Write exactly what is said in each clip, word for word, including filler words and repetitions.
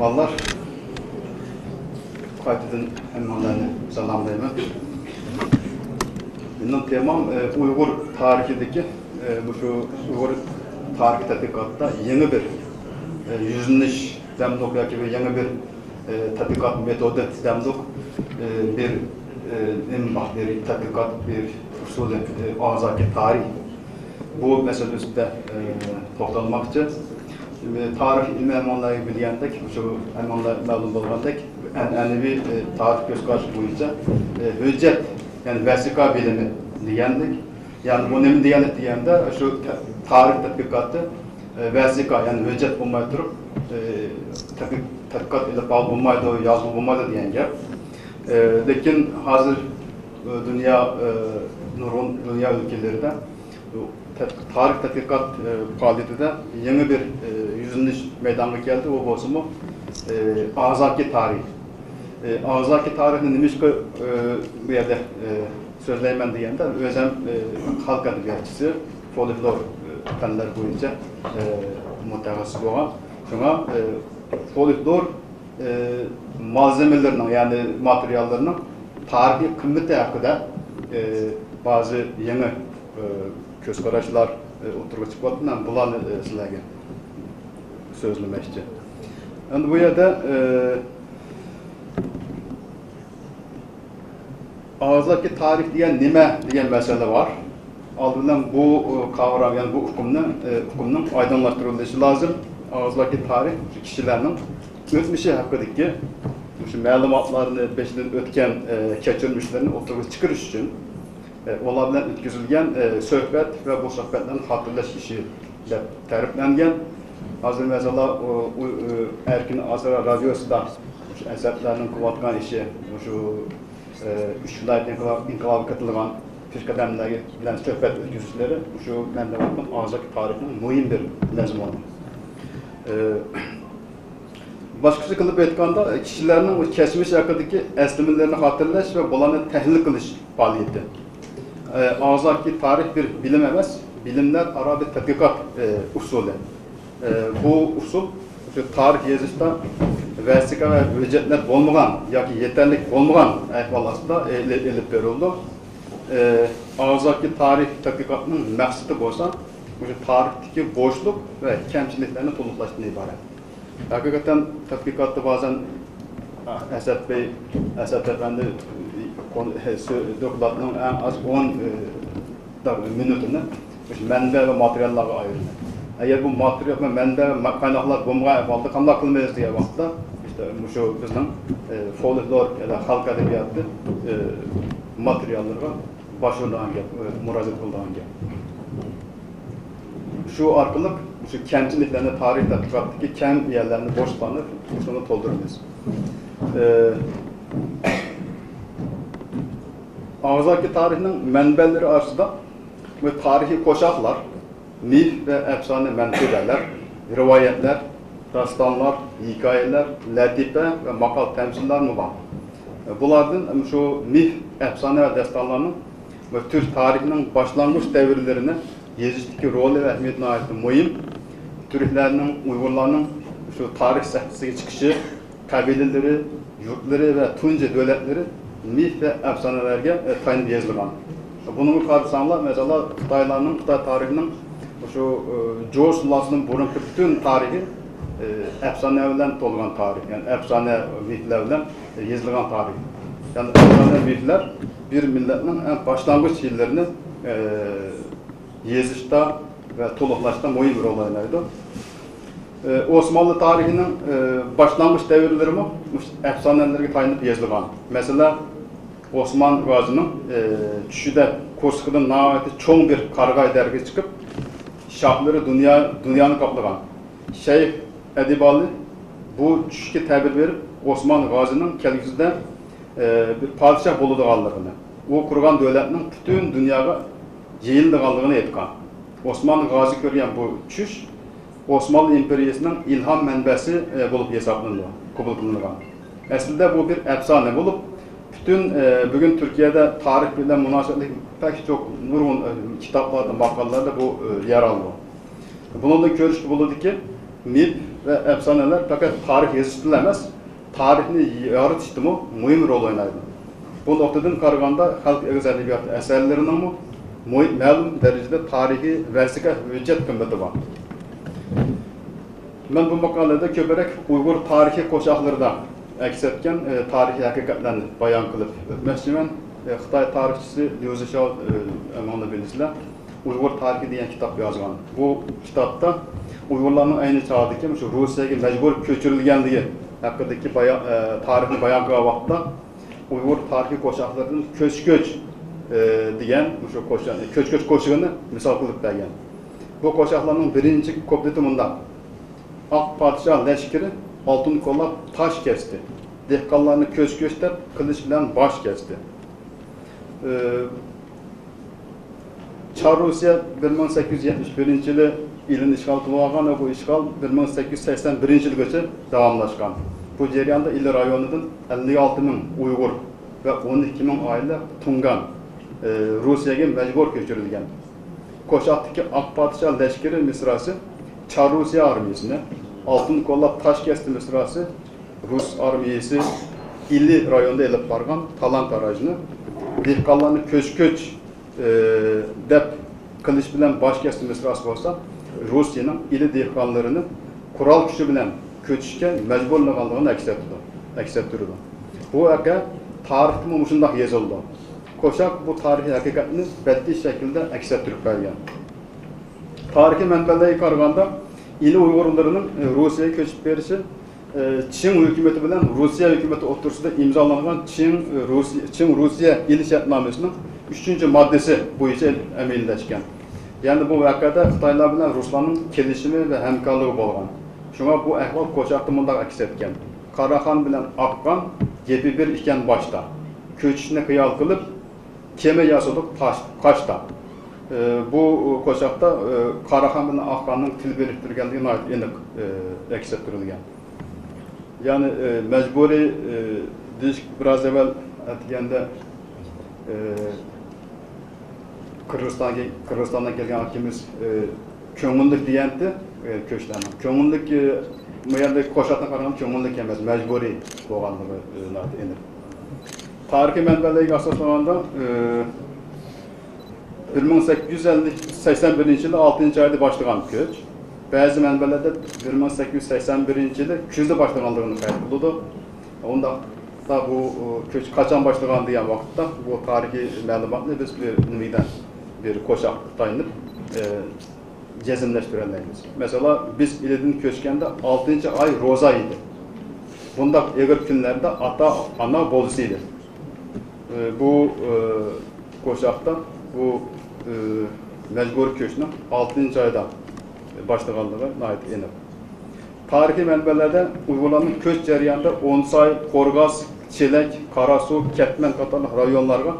ئاڭلار، قايتىدىن ھەممىڭلارنى سالاملايمەن. مېنىڭ تېمام، ئە، ئۇيغۇر تارىخىدىكى، ئە، مۇشۇ ئۇيغۇر تارىخ تەتقىقاتتا يېڭى بىر، ئە، يۈزلىنىش دەمدۇق ياكى بىر يېڭى بىر، ئە، تەتقىقات مېتودى دەمدۇق، ئە، بىر، ئە، نېمە بار، بىر تەتقىقات، بىر ئۇسۇلى، ئە، ئاغزاكى تارىخ. بۇ مەسىلە ئۈستىدە، ئە، توختالماقچى. ئە، تارىخ ئىلمى ھەممىڭلار بىلگەندەك، شۇ ھەممىڭلار مەلۇم بولغاندەك، ئەنئەنىۋى، ئە، تارىخ كۆز قارىشى بويىچە، ئە، ھۆججەت، يەنى ۋەسىقە بىلىمى دېگەندەك. يەنى بۇ نېمە دېگەنلىك دېگەندە، شۇ تە-، تارىخ تەتقىقاتى، ئە، ۋەسىقە، يەنى ھۆججەت بولماي تۇرۇپ، ئە، تەتقىق-، تەتقىقات ئېلىپ بارغىلى بولمايدۇ، يازغىلى بولمايدۇ دېگەن گەپ. ئە، لېكىن ھازىر، ئە، دۇنيا، ئە، نۇرغۇن دۇنيا ئۆلكىلىرىدە بۇ تەت-، تارىخ تەتقىقات، ئە، پائالىيىتىدە يېڭى بىر، ئە، يۈزلىنىش مەيدانغا كەلدى. ئۇ بولسىمۇ، ئە، ئاغزاكى تارىخ. ئە، ئاغزاكى تارىخنى نېمىشقا، ئە، بۇ يەردە، ئە، سۆزلەيمەن دېگەندە، ئۆزۈم، ئە، خەلق ئەدەبىياتچىسى، فولكلور، ئە، پەنلەر بويىچە، ئە، مۇتەخەسسىس بولغان. شۇڭا، ئە، فولكلور ئى، مالزېمىلىرىنىڭ، يەنى ماتېرىياللىرىنىڭ تارىخىي قىممىتى ھەققىدە، ئى، بەزى يېڭى، ئى، كۆز قاراشلار، ئى، ئوتتۇرىغا چىقىۋاتىدۇ. مەن بۇلارنى، ئى، سىلەرگە سۆزلىمەكچى. ئەمدى بۇ يەردە، ئى، ئاغزاكى تارىخ دېگەن نېمە دېگەن مەسىلە بار. ئالدى بىلەن بۇ، ئى، قاۋرام، يەنى بۇ ئۇقۇمنىڭ، ئى، ئۇقۇمنىڭ ئايدىڭلاشتۇرۇلۇشى لازىم. ئاغزاكى تارىخ شۇ كىشىلەرنىڭ ئۆتمۈشى ھەققىدىكى مۇشۇ مەلۇماتلارنى، بېشىدىن ئۆتكەن، ئە، كەچۈرمىشلىرىنى ئوتتۇرىغا چىقىرىش ئۈچۈن، ئە، ئۇلار بىلەن ئۆتكۈزۈلگەن، ئە، سۆھبەت ۋە بۇ سۆھبەتلەرنى خاتىرىلەش ئىشى دەپ تەرىپلەنگەن. ھازىر، مەسىلەن، ئۇ، ئۇ، ئۇ، ئەركىن ئازادلىق رادىيوسىدا مۇشۇ ئەسەتلەرنىڭ قىلىۋاتقان ئىشى، مۇشۇ، ئە، ئۈچ ۋىلايەت ئىنقىلاب-، ئىنقىلابىغا قاتنىشىدىغان پېشقەدەملەر بىلەن سۆھبەت ئۆتكۈزۈشلىرى مۇشۇ مەن دەۋاتقان ئاغزاكى تارىخنىڭ مۇھىم بىر مەزمۇنى. ئە، باشقىچە قىلىپ ئېيتقاندا، كىشىلەرنىڭ كەچمىشى ھەققىدىكى ئەسلىمىلىرىنى خاتىرىلەش ۋە بۇلارنى تەھلىل قىلىش پائالىيىتى. ئە، ئاغزاكى تارىخ بىر بىلىم ئەمەس، بىلىملەر ئارا بىر تەتقىقات، ئە، ئۇسۇلى. ئە، بۇ ئۇسۇل شۇ تارىخ يېزىشتا ۋەسىقە ۋە ھۆججەتلەر بولمىغان ياكى يېتەرلىك بولمىغان ئەھۋال ئاستىدا ئېلى-، ئېلىپ بېرىلىدۇ. ئە، ئاغزاكى تارىخ تەتقىقاتنىڭ مەقسىتى بولسا مۇشۇ تارىختىكى بوشلۇق ۋە كەمچىلىكلەرنى تولۇقلاشتىن ئىبارەت. ھەقىقەتەن تەتقىقاتتا بەزەن، ئەسەت بەي، ئەسەت ئەپەندى، كون-، سۆ-، دوكلاتنىڭ ئەڭ ئاز ئون، ئى، مىنۇتىنى مۇشۇ مەنبە ۋە ماتېرىياللارغا ئايرىدى. ئەگەر بۇ ماتېرىيال، مەنبە ۋە ما-، قايناقلار بولمىغان ئەھۋالدا قانداق قىلىمىز دېگەن ۋاقىتتا، ئىشتە مۇشۇ بىزنىڭ، ئى، فولكلور يا خەلق ئەدەبىياتى، ئى، ماتېرىياللىرىغا باشۋۇرىدىغان گەپ، ئى، مۇراجىئەت قىلىدىغان گەپ. شۇ ئارقىلىق شۇ كەمچىلىكلەرنى، تارىخ تەتقىقاتتىكى كەم يەرلەرنى، بوشلۇقلارنى شۇنى تولدۇرىمىز. ئى، ئاغزاكى تارىخنىڭ مەنبەلىرى ئارىسىدا بۇ تارىخىي قوشاقلار، مىف ۋە ئەپسانە مەنقۇبەلەر، رىۋايەتلەر، داستانلار، ھېكايىلەر، لەتىپە ۋە ماقال تەمسىللارمۇ بار. بۇلاردىن شۇ مىف، ئەپسانە ۋە داستانلارنىڭ ۋە تۈرك تارىخىنىڭ باشلانغۇچ دەۋرلىرىنى يېزىشتىكى رولى ۋە ئەھمىيىتى ناھايىتى مۇھىم. تۈركلەرنىڭ، ئۇيغۇرلارنىڭ شۇ تارىخ سەھنىسىگە چىقىشى، قەبىلىلىرى، يۇرتلىرى ۋە تۇنجى دۆلەتلىرى مىف ۋە ئەپسانىلەرگە، ئە، تايىنىپ يېزىلغان. بۇنىڭغا قارىساڭلار، مەسىلەن، خىتايلارنىڭ، خىتاي تارىخىنىڭ شۇ، ئە، جوۋ سۇلالىسىدىن بۇرۇنقى پۈتۈن تارىخى، ئە، ئەپسانە بىلەن تولغان تارىخ، يەنى ئەپسانە، مىفلەر بىلەن يېزىلغان تارىخ. يەنى ئەپسانە، مىفلەر بىر مىللەتنىڭ ئەڭ باشلانغۇچ يىللىرىنى، ئە، يېزىشتا ۋە تولۇقلاشتا مۇھىم رول ئوينايدۇ. ئى، ئوسمانلى تارىخىنىڭ، ئى، باشلانغۇچ دەۋرلىرىمۇ مۇشۇ ئەپسانىلەرگە تايىنىپ يېزىلغان. مەسىلەن، ئوسمان غازىنىڭ، ئى، چۈشىدە قورسىقىدىن ناھايىتى چوڭ بىر قارىغاي دەرىخى چىقىپ، شاخلىرى دۇنيا، دۇنيانى قاپلىغان. شەيخ ئەدىبالى بۇ چۈشكە تەبىر بېرىپ، ئوسمان غازىنىڭ كەلگۈسىدە ئى، بىر پادىشاھ بولىدىغانلىقىنى، ئۇ قۇرغان دۆلەتنىڭ پۈتۈن دۇنياغا يېيىلىدىغانلىقىنى ئېيتقان. ئوسمان غازى كۆرگەن بۇ چۈش ئوسمانلى ئىمپېرىيىسىنىڭ ئىلھام مەنبەسى، ئى، بولۇپ ھېسابلىنىدۇ، قوبۇل قىلىنغان. ئەسلىدە بۇ بىر ئەپسانە بولۇپ، پۈتۈن، ئى، بۈگۈن تۈركىيەدە تارىخ بىلەن مۇناسىۋەتلىك پەك چوق نۇرغۇن، ئى، كىتابلاردا، ماقالىلەردە بۇ، ئى، يەر ئالىدۇ. بۇنىڭدىن كۆرۈشكە بولىدۇكى، مىف ۋە ئەپسانىلەر پەقەت تارىخ يېزىشتىلا ئەمەس، تارىخنى يارىتىشتىمۇ مۇھىم رول ئوينايدۇ. بۇ نۇقتىدىن قارىغاندا، خەلق ئېغىز ئەدەبىياتى ئەسەرلىرىنىڭمۇ مۇھىم، مەلۇم دەرىجىدە تارىخىي ۋەسىقە ھۆججەت قىممىتى بار. مەن بۇ ماقالىدە كۆپرەك ئۇيغۇر تارىخىي قوشاقلىرىدا ئەكس ئەتكەن، ئە، تارىخىي ھەقىقەتلەرنى بايان قىلىپ ئۆتمەكچىمەن. ئە، خىتاي تارىخچىسى ليۇ زىشياۋ، ئە، ئەمىڭلار بىلىسىلەر، ئۇيغۇر تارىخى دېگەن كىتاب يازغان. بۇ كىتابتا ئۇيغۇرلارنىڭ ئەينى چاغدىكى مۇشۇ روسىيەگە مەجبۇر كۆچۈرۈلگەنلىكى ھەققىدىكى بايا-، ئە، تارىخنى بايان قىلغان ۋاقىتتا، ئۇيغۇر تارىخىي قوشاقلىرىدىن كۆچ-كۆچ، ئە، دېگەن مۇشۇ قوشاق، كۆچ-كۆچ قوشىقىنى مىسال قىلىپ بەرگەن. بۇ قوشاقلارنىڭ بىرىنچى كۇپلېتى مۇنداق: «ئاق پادىشاھ لەشكىرى ئالتۇن كولاپ تاش كەستى. دېھقانلارنى كۆچ-كۆچ دەپ، قىلىچ بىلەن باش كەستى.» ئە، چار روسىيە بىر مىڭ سەككىز يۈز يەتمىش بىرىنچى يىلى ئىلىنى ئىشغال قىلىۋالغان ۋە بۇ ئىشغال بىر مىڭ سەككىز يۈز سەكسەن بىرىنچى يىلىغىچە داۋاملاشقان. بۇ جەرياندا ئىلى رايونىدىن ئەللىك ئالتە مىڭ ئۇيغۇر ۋە ئون ئىككى مىڭ ئائىلە تۇڭگان، ئە، روسىيەگە مەجبۇر كۆچۈرۈلگەن. قوشاقتىكى «ئاق پادىشاھ لەشكىرى» مىسراسى چار روسىيە ئارمىيىسىنى، «ئالتۇن كولاپ تاش كەستى» مىسراسى رۇس ئارمىيىسى ئىلى رايونىدا ئېلىپ بارغان تالان-تاراجنى، دېھقانلارنى كۆچ-كۆچ، ئى، دەپ، قىلىچ بىلەن باش كەستى مىسراسى بولسا، روسىيەنىڭ ئىلى دېھقانلىرىنى قورال كۈچى بىلەن كۆچۈشكە مەجبۇرلىغانلىقىنى ئەكس ئەتتۇرىدۇ. بۇ ۋەقە تارىختىمۇ مۇشۇنداق يېزىلىدۇ. قوشاق بۇ تارىخىي ھەقىقەتنى بەدىئىي شەكىلدە ئەكس ئەتتۈرۈپ بەرگەن. تارىخىي مەنبەلەرگە قارىغاندا، ئىلى ئۇيغۇرلىرىنىڭ، ئى، روسىيەگە كۆچۈپ بېرىشى، ئى، چىڭ ھۆكۈمىتى بىلەن روسىيە ھۆكۈمىتى ئوتتۇرىسىدا ئىمزالانغان چىڭ، ئى، روسىيە، چىڭ روسىيە ئېلىش شەرتنامىسىنىڭ ئۈچىنچى ماددىسى بويىچە ئەمەلىيلەشكەن. يەنى بۇ ۋەقەدە خىتايلار بىلەن رۇسلارنىڭ كېلىشىمى ۋە ھەمكارلىقى بولغان. شۇڭا بۇ ئەھۋال قوشاقتا مۇنداق ئەكس ئەتكەن: «قاراخان بىلەن ئاقخان گېپى بىر ئىكەن باشتا. كۆچۈشنى خىيال قىلىپ، كېمە ياسىدۇق تاش-، قاشتا.» ئى، بۇ قوشاقتا، ئى، قاراخان بىلەن ئاقخاننىڭ تىل بىرىكتۈرگەنلىكى ناھايىتى ئېنىق، ئى، ئەكس ئەتتۈرۈلگەن. يەنى، ئى، مەجبۇرىي، ئى، دېيىش بىراز ئەۋۋەل ئەتىگەندە، ئى، قىرغىزىستانغا، قىرغىزىستاندىن كەلگەن ئاكىمىز، ئى، كۆڭۈللۈك دېگەنتى، ئى، كۆچلەرنىڭ. كۆڭۈللۈك، ئى، بۇ يەردە قوشاقتىن قارىغاندا كۆڭۈللۈك ئەمەس، مەجبۇرىي بولغانلىقى، ئى، ناھايىتى ئېنىق. تارىخىي مەنبەلەرگە ئاساسلانغاندا، ئى، بىر مىڭ سەككىز يۈز ئەللىك، سەكسەن بىرىنچى يىلى ئالتىنچى ئايدا باشلىغان كۆچ. بەزى مەنبەلەردە بىر مىڭ سەككىز يۈز سەكسەن بىرىنچى يىلى كۈزدە باشلىغانلىقىنى قەيت قىلىدۇ. ئۇنداقتا بۇ، ئۇ، كۆچ قاچان باشلىغان دېگەن ۋاقىتتا بۇ تارىخىي مەلۇماتنى بىز بىر نېمىدىن، بىر قوشاققا تايىنىپ، ئى، جەزملەشتۈرەلەيمىز. مەسىلەن، بىز ئىلىدىن كۆچكەندە ئالتىنچى ئاي روزا ئىدى. بۇنداق ئېغىر كۈنلەردە ئاتا-ئانا بولسا ئىدى. ئى، بۇ، ئى، قوشاقتا بۇ، ئى، مەجبۇرىي كۆچنىڭ ئالتىنچى ئايدا باشلىغانلىقى ناھايىتى ئېنىق. تارىخىي مەنبەلەردە ئۇيغۇرلارنىڭ كۆچ جەريانىدا ئونساي، قورغاس، چېلەك، قاراسۇ، كەتمەن قاتارلىق رايونلارغا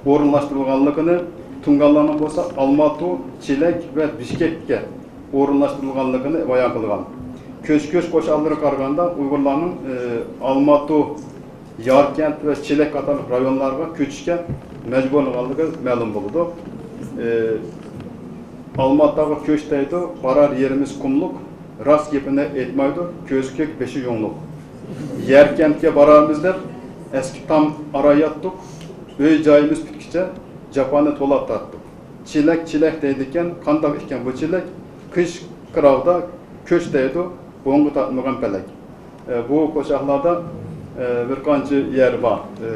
ئورۇنلاشتۇرۇلغانلىقىنى، تۇڭگانلارنىڭ بولسا ئالماتۇ، چېلەك ۋە بىشكەككە ئورۇنلاشتۇرۇلغانلىقىنى بايان قىلغان. كۆچ-كۆچ قوشاقلىرىغا قارىغاندا، ئۇيغۇرلارنىڭ، ئى، ئالماتۇ، ياركەنت ۋە چېلەك قاتارلىق رايونلارغا كۆچۈشكە مەجبۇرلىغانلىقى مەلۇم بولىدۇ. ئى، ئالماتاغا كۆچ دەيدۇ، بارار يېرىمىز قۇملۇق، راست گېپىنى ئېيتمايدۇ، كۆزى كۆك، بېشى يۇڭلۇق. ياركەنتكە بارارمىز دەپ، ئەسكى تام ئارا ياتتۇق، ئۆي جايىمىز پۈتكىچە جاپانى تولا تارتتۇق. چېلەك، چېلەك دەيدىكەن، قانداق ئىكەن بۇ چېلەك؟ قىش قىراۋدا كۆچ دەيدۇ، بوڭغا تارتمىغان پەلەك. ئە، بۇ قوشاقلاردا، ئە، بىر قانچە يەر بار. ئە،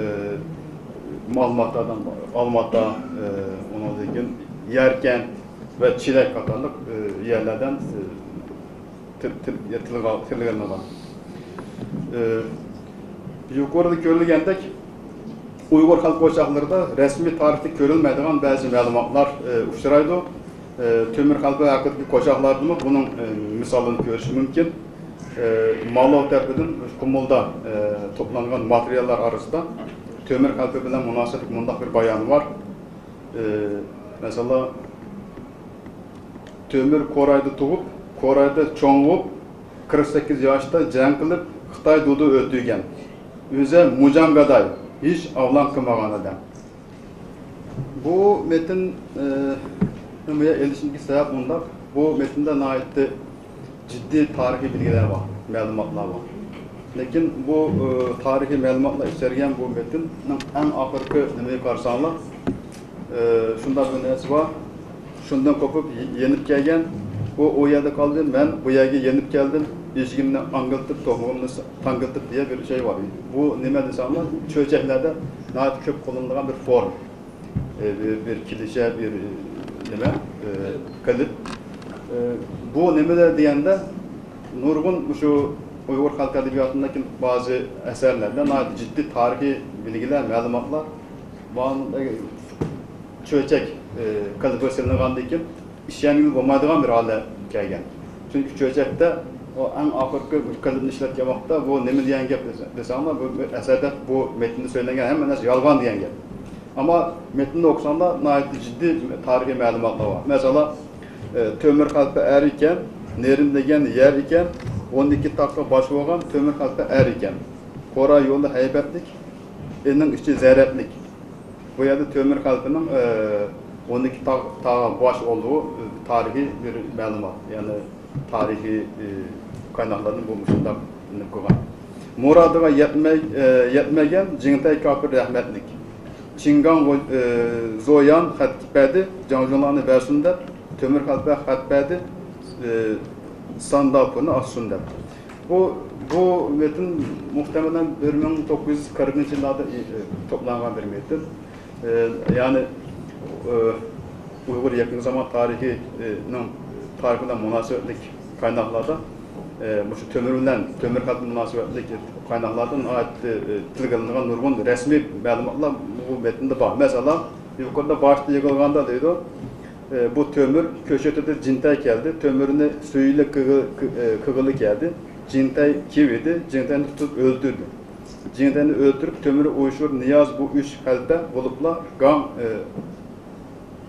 ئالماتادىن، ئالماتا، ئە، ئۇنىڭدىن كېيىن ياركەنت ۋە چېلەك قاتارلىق، ئە، يەرلەردىن، ئە، تىل-، تىل-، تىلغا-، تىلغا ئېلىنغان. ئى، يۇقىرىدا كۆرۈلگەندەك، ئۇيغۇر خەلق قوشاقلىرىدا رەسمىي تارىختا كۆرۈلمەيدىغان بەزى مەلۇماتلار، ئى، ئۇچرايدۇ. ئى، تۆمۈر خەلپە ھەققىدىكى قوشاقلاردىمۇ بۇنىڭ، ئى، مىسالىنى كۆرۈش مۇمكىن. ئى، مالو تەرىپىدىن قۇمۇلدا، ئى، توپلانغان ماتېرىياللار ئارىسىدا تۆمۈر خەلپە بىلەن مۇناسىۋەتلىك مۇنداق بىر بايان بار. ئى، مەسىلەن، تۆمۈر قورايدا تۇغۇپ، قورايدا چوڭىيىپ، قىرىق سەككىز ياشتا جەڭ قىلىپ، خىتاي دۇدۇ ئۆلتۈرگەن. ئۆزى مۇجاڭ گاداي، ھېچ ئاۋلان قىلمىغان ئادەم. بۇ مەتىن، ئى، نېمە ئېلىشىمدىكى سەۋەب مۇنداق. بۇ مەتىندە ناھايىتى جىددىي تارىخىي بىلگىلەر بار، مەلۇماتلار بار. لېكىن بۇ، ئى، تارىخىي مەلۇماتلار ئىچەرگەن بۇ مەتننىڭ ئەڭ ئاخىرقى نېمىگە قارىساڭلار، ئى، شۇنداق بىر نەرسە بار. شۇندىن قوپۇپ ي-، يېنىپ كەلگەن، ئۇ، ئۇ يەردە قالدى، مەن بۇ يەرگە يېنىپ كەلدىم، ئېشىكىمنى ئاڭگىلىتىپ، تومۇغۇمنى س-، تاڭگىلىتىپ دېگەن بىر شەي بار. بۇ نېمە دېسەڭلار، چۆچەكلەردە ناھايىتى كۆپ قوللىنىلىدىغان بىر فورم. ئى، بىر، بىر كلىشە، بىر، ئى، نېمە، ئى، قېلىپ. ئى، بۇ نېمىلەر دېگەندە، نۇرغۇن مۇشۇ ئۇيغۇر خەلق ئەدەبىياتىدىكى بەزى ئەسەرلەردە ناھايىتى جىددىي تارىخىي بىلگىلەر، مەلۇماتلار، بۇ چۆچەك، ئى، قېلىپىغا سېلىنغاندىن كېيىن ئىشەنگىلى بولمايدىغان بىر ھالەتكە كەلگەن. چۈنكى چۆچەكتە ئۇ ئەڭ ئاخىرقى مۇشۇ قېلىپنى ئىشلەتكەن ۋاقىتتا، بۇ نېمە دېگەن گەپ دېسە-، دېسەڭلار، بۇ، بۇ ئەسەردە بۇ مەتندە سۆزلەنگەن ھەممە نەرسە يالغان دېگەن گەپ. ئەمما مەتنىنى ئوقۇساڭلار، ناھايىتى جىددىي تارىخىي مەلۇماتلار بار. مەسىلەن، ئى، تۆمۈر خەلپە ئەر ئىكەن، نېرىن دېگەن يەر ئىكەن، ئون ئىككى تاغقا باش بولغان تۆمۈر خەلپە ئەر ئىكەن. قورا يولى ھەيبەتلىك، ئېنىڭ ئىچى زەرەتلىك. بۇ يەردە تۆمۈر خەلپىنىڭ، ئى، ئون ئىككى تاغ، تاغ باش ئولتۇرۇشى، ئى، تارىخىي بىر مەلۇمات. يەنى تارىخىي، ئى، قايناقلاردىن بۇ مۇشۇنداق قىلغان. مۇرادىغا يەتمەي-، ئى، يەتمىگەن جىڭتەي كاپىر رەھمەتلىك. چىڭگاڭ ۋو-، ئى، زويان خەت بەردى، جاڭجۇڭلارنى بەرسۇن دەپ، تۆمۈر خەلپە خەت بەردى، ئى، سانداپۇرنى ئاچسۇن دەپ. بۇ، بۇ مەتن مۇھتەمەلەن بىر مىڭ توققۇز يۈز قىرىقىنچى يىللاردا، ئى، ئى، توپلانغان بىر مەتن. ئى، يەنى، ئى، ئۇيغۇر يېقىنقى زامان تارىخى، ئى، نىڭ تارىخى بىلەن مۇناسىۋەتلىك قايناقلاردا، ئى، مۇشۇ تۆمۈر بىلەن، تۆمۈر خەلپە مۇناسىۋەتلىك قايناقلاردا ناھايىتى، ئى، تىلغا ئېلىنغان نۇرغۇن رەسمىي مەلۇماتلار بۇ مەتندە بار. مەسىلەن، يۇقىرىدا باشتا يىغىلغاندا دەيدۇ، ئى، بۇ تۆمۈر كۆشۆتىدە جىنتەي كەلدى. تۆمۈرنى سۈيلۈك كىغى-، كى-، ئى، كىغىلى كەلدى. جىنتەي كىيىۋىدى. جىنتەينى تۇتۇپ ئۆلتۈردى. جىڭتەينى ئۆلتۈرۈپ، تۆمۈر ئويشۇر نىياز بۇ ئۈچ خەلپە بولۇپلا گاڭ، ئى،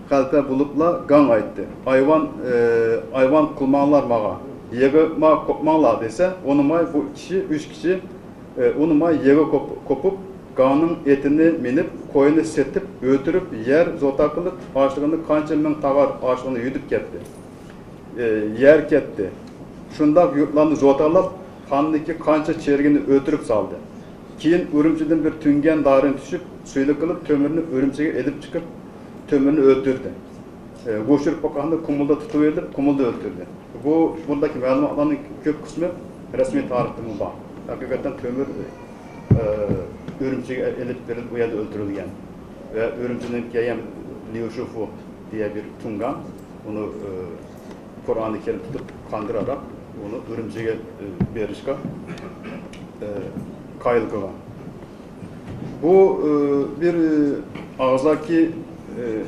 خەلپە بولۇپلا گاڭ ئايتتى. ئايۋان، ئى، ئايۋان قىلماڭلار ماڭا. يېغىما قوپماڭلار دېسە، ئۇنىماي بۇ كىشى، ئۈچ كىشى، ئى، ئۇنىماي يېغى قوپ-، قوپۇپ، گاڭنىڭ ئېتىنى مىنىپ، قويىنى سېتىپ، ئۆلتۈرۈپ، يەر زوتا قىلىپ، ئاشلىقىنى قانچە مىڭ تاغار ئاشلىقىنى يۈدۈپ كەتتى. ئى، يەر كەتتى. شۇنداق يۇرتلارنى زوتالاپ، خاندىكى قانچە چېرىگىنى ئۆلتۈرۈپ سالدى. كېيىن ئۈرۈمچىدىن بىر تۈڭگەن دارىنى تۈشۈپ، سۈيلۈك قىلىپ، تۆمۈرنى ئۈرۈمچىگە ئېلىپ چىقىپ، تۆمۈرنى ئۆلتۈردى. ئى، ھوشۇرۇپ باققاندا كۇمۇلدا تۇتۇۋېلىپ، كۇمۇلدا ئۆلتۈردى. بۇ، بۇنداكى مەلۇماتلارنىڭ كۆپ قىسمى رەسمىي تارىختىمۇ بار. ھەقىقەتەن تۆمۈر، ئى، ئۈرۈمچىگە ئېلىپ بېرىلىپ، ئۇ يەردە ئۆلتۈرۈلگەن. ۋە ئۈرۈمچىدىن كەلگەن ليۇ شۇفۇ دېگەن بىر تۇڭگان ئۇنى، ئى، قۇرئانى كەرىم تۇتۇپ قاندۇراراق ئۇنى ئۈرۈمچىگە، ئى، بېرىشقا، ئى، قايىل قىلغان. بۇ، ئى، بىر، ئى، ئاغزاكى، ئى،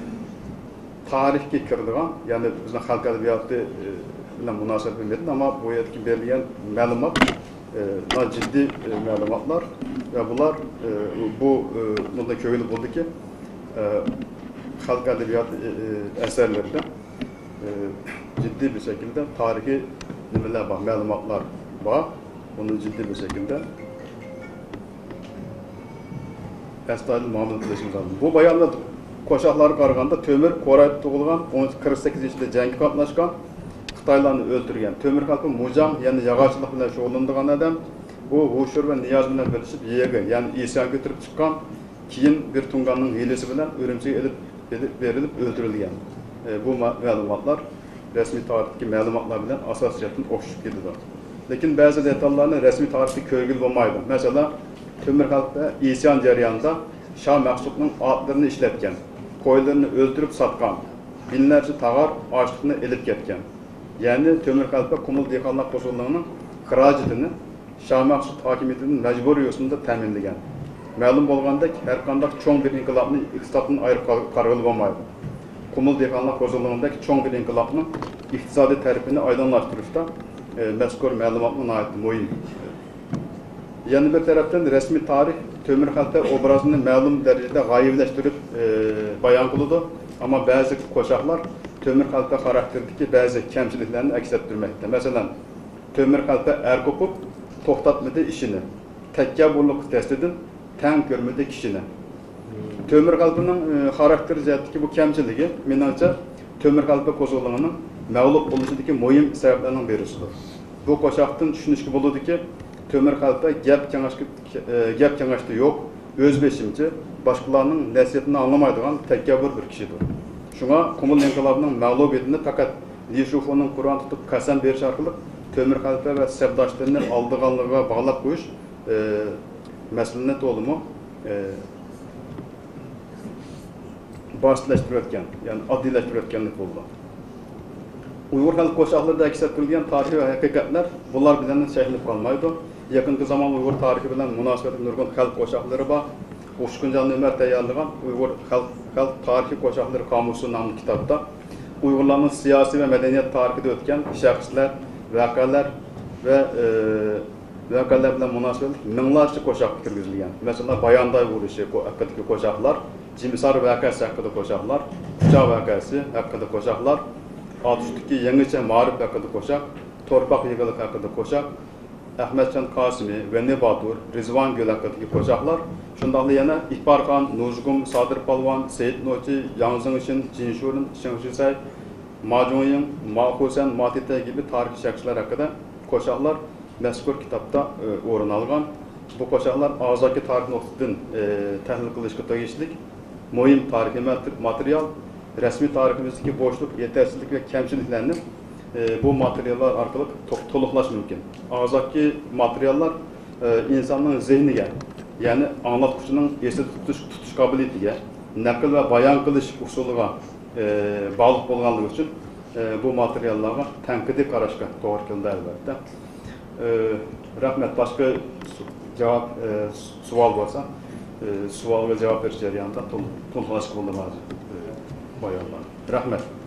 تارىخقا كىرىدىغان، يەنى بىزنىڭ خەلق ئەدەبىياتى، ئى، بىلەن مۇناسىۋەتلىك مەتن، ئەمما بۇ يەردىكى بېرىلگەن مەلۇمات، ئى، ناھايىتى جىددىي، ئى، مەلۇماتلار ۋە بۇلار، ئى، بۇ، ئى، بۇندىن كۆرگىلى بولىدۇكى، ئى، خەلق ئەدەبىياتى، ئى، ئى، ئەسەرلىرىدە، ئى، جىددىي بىر شەكىلدە تارىخىي نېمىلەر بار، مەلۇماتلار بار. بۇنى جىددىي بىر شەكىلدە ئەستايىدىل مۇئامىلە قىلىشىمىز لازىم. بۇ بايانات قوشاقلارغا قارىغاندا، تۆمۈر قورايدا تۇغۇلغان، ئون، قىرىق سەككىز يېشىدا جەڭگە قاتناشقان، خىتايلارنى ئۆلتۈرگەن. تۆمۈر خەلپە مۇجاڭ، يەنى ياغاچچىلىق بىلەن شۇغۇللىنىدىغان ئادەم. بۇ ھوشۇر ۋە نىياز بىلەن بىرلىشىپ يېغى، يەنى ئىسيان كۆتۈرۈپ چىققان. كېيىن بىر تۇڭگاننىڭ ھىيلىسى بىلەن ئۈرۈمچىگە ئېلىپ، ئېلىپ بېرىلىپ ئۆلتۈرۈلگەن. ئى، بۇ ما-، مەلۇماتلار رەسمىي تارىختىكى مەلۇماتلار بىلەن ئاساسىي جەھەتتىن ئوخشىشىپ كېتىدۇ. لېكىن بەزى دېتاللارنى رەسمىي تارىختا كۆرگىلى بولمايدۇ. مەسىلەن، تۆمۈر خەلپە ئىسيان جەريانىدا شاھ مەخسۇتنىڭ ئاتلىرىنى ئىشلەتكەن، قويلىرىنى ئۆلتۈرۈپ ساتقان، بىنەرچە تاغار ئاشلىقنى ئېلىپ كەتكەن. يەنى تۆمۈر خەلپە قۇمۇل دېھقانلار قوزغىلىڭىنىڭ خىراجىتىنى شاھ مەخسۇت ھاكىمىيىتىدىن مەجبۇرىي يوسۇندا تەمىنلىگەن. مەلۇم بولغاندەك، ھەرقانداق چوڭ بىر ئىنقىلابنى ئىقتىسادتىن ئايرىپ قار-، قارىغىلى بولمايدۇ. قۇمۇل دېھقانلار قوزغىلىڭىدەك چوڭ بىر ئىنقىلابنىڭ ئىقتىسادىي تەرىپىنى ئايدىڭلاشتۇرۇشتا، ئى، مەزكۇر مەلۇماتمۇ ناھايىتى مۇھىم. يەنە بىر تەرەپتىن، رەسمىي تارىخ تۆمۈر خەلپە ئوبرازىنى مەلۇم دەرىجىدە غايىۋلەشتۈرۈپ، ئى، بايان قىلىدۇ. ئەمما بەزى قوشاقلار تۆمۈر خەلپە خاراكتېرىدىكى بەزى كەمچىلىكلەرنى ئەكس ئەتتۈرمەكتە. مەسىلەن، تۆمۈر خەلپە ئەر قوپۇپ، توختاتمىدى ئىشىنى. تەكەببۇرلۇق دەستىدىن تەڭ كۆرمىدى كىشىنى. تۆمۈر خەلپىنىڭ، ئى، خاراكتېر جەھەتتىكى بۇ كەمچىلىكى، مېنىڭچە، تۆمۈر خەلپە قوزغىلىڭىنىڭ مەغلۇپ بولۇشىدىكى مۇھىم سەۋەبلەرنىڭ بىرسىدۇر. بۇ قوشاقتىن چۈشىنىشكە بولىدۇكى، تۆمۈر خەلپە گەپ كېڭەشكە، ئە، گەپ كېڭەشتە يوق، ئۆز بېشىمچە، باشقىلارنىڭ نەسىھەتىنى ئاڭلىمايدىغان تەكەببۇر بىر كىشىدۇر. شۇڭا قۇمۇل ئىنقىلابىنىڭ مەغلۇبىيىتىنى پەقەت لى شۇفۇنىڭ قۇرئان تۇتۇپ قەسەم بېرىشى ئارقىلىق تۆمۈر خەلپە ۋە سەپداشلىرىنى ئالدىغانلىقىغا باغلاپ قويۇش، ئە، مەسىلىنى تولىمۇ، ئە، باسىتلاشتۇرۇۋەتكەن، يەنى ئاددىيلاشتۇرۇۋەتكەنلىك بولىدۇ. ئۇيغۇر خەلق قوشاقلىرىدا ئەكس ئەتتۈرۈلگەن تارىخىي ھەقىقەتلەر بۇلار بىلەن چەكلىنىپ قالمايدۇ. يېقىنقى زامان ئۇيغۇر تارىخى بىلەن مۇناسىۋەتلىك نۇرغۇن خەلق قوشاقلىرى بار. ئۇشكۇنجان ئۆمەر تەييارلىغان ئۇيغۇر خەلق، خەلق تارىخىي قوشاقلىرى قامۇسى ناملىق كىتابتا ئۇيغۇرلارنىڭ سىياسىي ۋە مەدەنىيەت تارىخىدا ئۆتكەن شەخسلەر، ۋەقەلەر ۋە، ئى، ۋەقەلەر بىلەن مۇناسىۋەتلىك مىڭلارچە قوشاق كىرگۈزۈلگەن. مەسىلەن، بايانداي ئۇرۇشى قو-، ھەققىدىكى قوشاقلار، جىمىسار ۋەقەسى ھەققىدە قوشاقلار، كۇچا ۋەقەسى ھەققىدە قوشاقلار، ئاتۇشتىكى يېڭىچە مائارىپ ھەققىدە قوشاق، تورپاق يېگىلىق ھەققىدە قوشاق، ئەخمەتجان قاسىمى، ۋەننى باتۇر، رىزۋان گۈل ھەققىدىكى قوشاقلار، شۇنداقلا يەنە ئىپارخان، نۇزۇگۇم، سادىر پالۋان، سېيىت نوچى، ياڭ زېڭشىن، جىن شۇرېن، شېڭ شىسەي، ما جۇڭيىڭ، ما خۇسەن، ما تىتەي كىبى تارىخىي شەخسلەر ھەققىدە قوشاقلار مەزكۇر كىتابتا، ئى، ئورۇن ئالغان. بۇ قوشاقلار ئاغزاكى تارىخ نۇقتىسىدىن، ئى، تەھلىل قىلىشقا تېگىشلىك مۇھىم تارىخىي مات-، ماتېرىيال. رەسمىي تارىخىمىزدىكى بوشلۇق، يېتەرسىزلىك ۋە كەمچىلىكلەرنى، ئى، بۇ ماتېرىياللار ئارقىلىق تو-، تولۇقلاش مۇمكىن. ئاغزاكى ماتېرىياللار، ئى، ئىنساننىڭ زېھنىگە، يەنى ئاڭلاتقۇچىنىڭ ئېسىدە تۇتۇش، تۇتۇش قابىلىيىتىگە، نەقىل ۋە بايان قىلىش ئۇسۇلىغا، ئى، باغلىق بولغانلىقى ئۈچۈن، ئى، بۇ ماتېرىياللارغا تەنقىدىي قاراشقا توغرا كېلىدۇ، ئەلۋەتتە. ئى، رەھمەت. باشقا سو-، جاۋاب، ئى، سوئال بولسا، ئى، سوئالغا جاۋاب بېرىش جەريانىدا تول-، تولۇقلاشقا بولىدۇ بەزى، ئى، بايانلار. رەھمەت.